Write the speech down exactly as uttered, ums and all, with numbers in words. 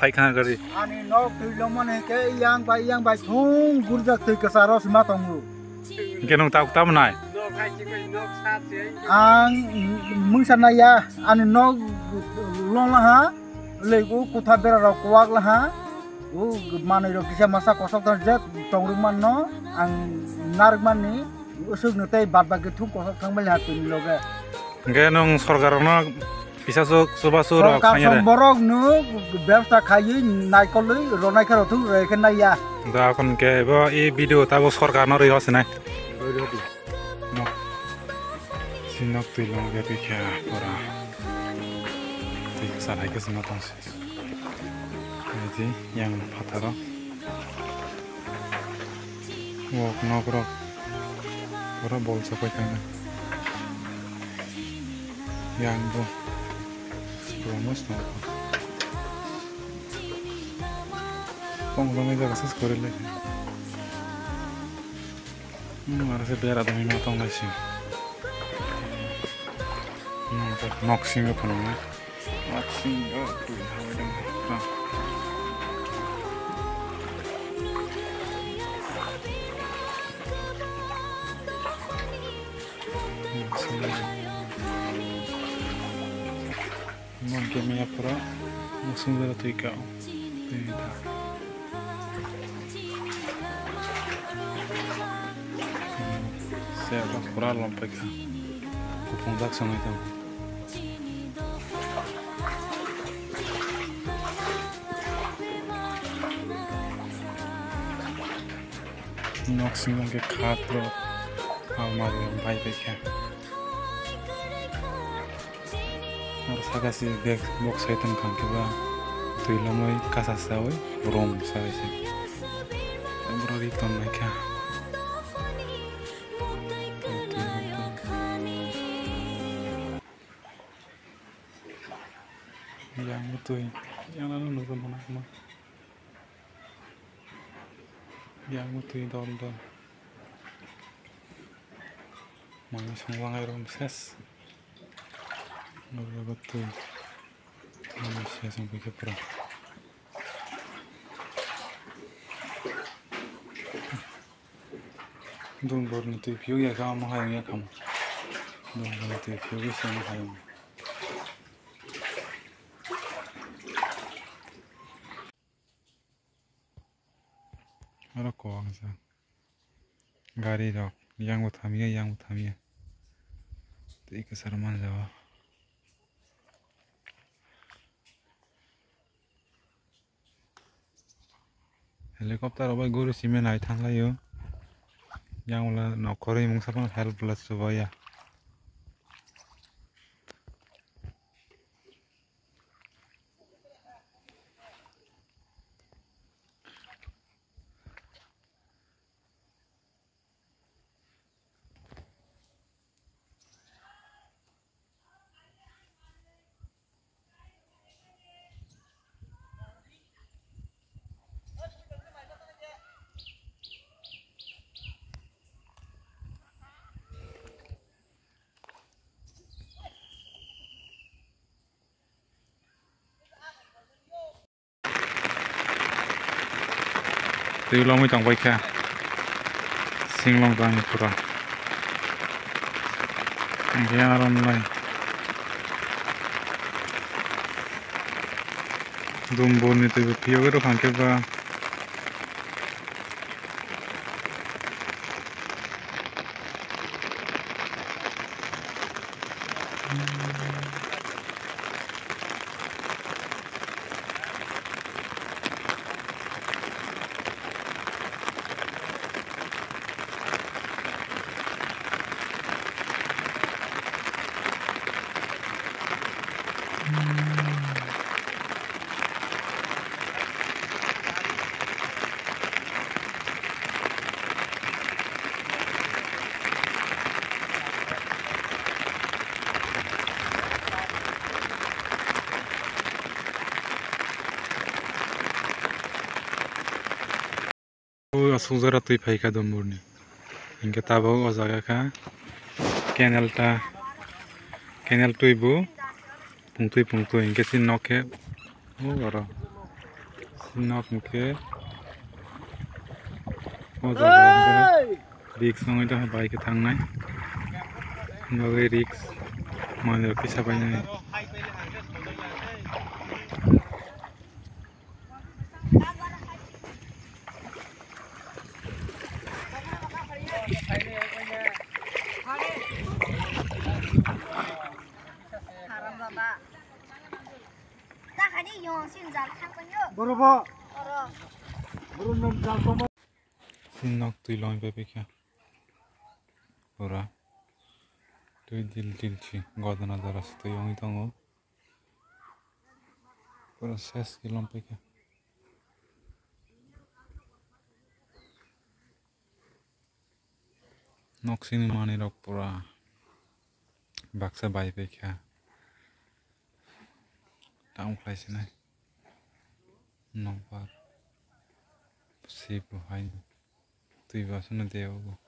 Pai khana gari. Ani nok twi lomani ke yang bai, yang bai thung gurjak twi kwcharo sima tongo. Hingke nwng tabuk tamo nai? Ang mungsa naiya, ani nok longlaha, lei o kutha berarok kwak laha, o manwi rok kisa masa kosok tong je tongrwk manno, ang narwk manni, usuk no tei bad baki thung kosok thang bai laha tini loge. Hingke nwng sorkar no Pisa sok, soba sok rok Sorkar sanya de. Song borok no bebsa khaiwi naikolwi ronai khe rothung roi khe naiya. Da kon ke bo e video ta bo sorkar no roi hosinai. Nok. Si nok twi long ge twi khe pora. Twi salai khe sima tong si. Edi yang phatharo. Wok nok rok. Pura bol sapai tang. Yang bo. Pura mas no. Tong tong jaga ses kore le. Hmm, ara se bera dami ma tong lai si. Hmm, nok singo phano na. Nok singo twi habai dong. Mon ke mia pura muksung jora twi ka. Twi da. Se ro pura lom pai ka. Kupung dak songwi tong. Nok singo ke khat rok almari rok bai bai khe. Oro saka si bag box sai tong kha khe ba twi lomwi kasa sawi room sai se. Oro ri ton nai kha. Yang twi yang ano nugwi mano. Yang twi dol dol. Mane songlangai rom ses. Nurjago twi. Mane ses wngkha khe pura. Dum borni twi phiyok ya kha, omo hai wngya kha. Dum borni twi phiyok ya kha, omo hai wngya. Oro kok sa. Gari rok yang bo thamya, yang bo thamya. Tei kwcharo manjago. Helicopter rok bai guru simi nai thanglaio. Yang wala nokhorwi mungsa phano help wala chubaya. Twi lomwi tongbai kha. Singlong tangni pura. Hingke aro nai. Dumborni twi bo phiyogwi rwkha hwnkhe ba. O aswk jora twi phaikha Dumborni. Hinkhe tabuk o jaga kha canal ta, canal twi bo pungtwi pungtwi hinkhe chini nok khe o oro. Nok hwnkhe o jaga o hwnkhe risk wngwi tongkha, bike khe thangnai. Bagwi risk manwi kisa painani. Borok bo. Borok nam jal tongma. Chini nok twi longwi pai paikha. Pura twi dil dil si godona jora se twi wngwi tongo. Pura ses khe lom paikha. Nok sini manwi rok pura baksa bai paikha. Tamo khlai sinai. Nokbar. Si bo hai. Twi basano de obo.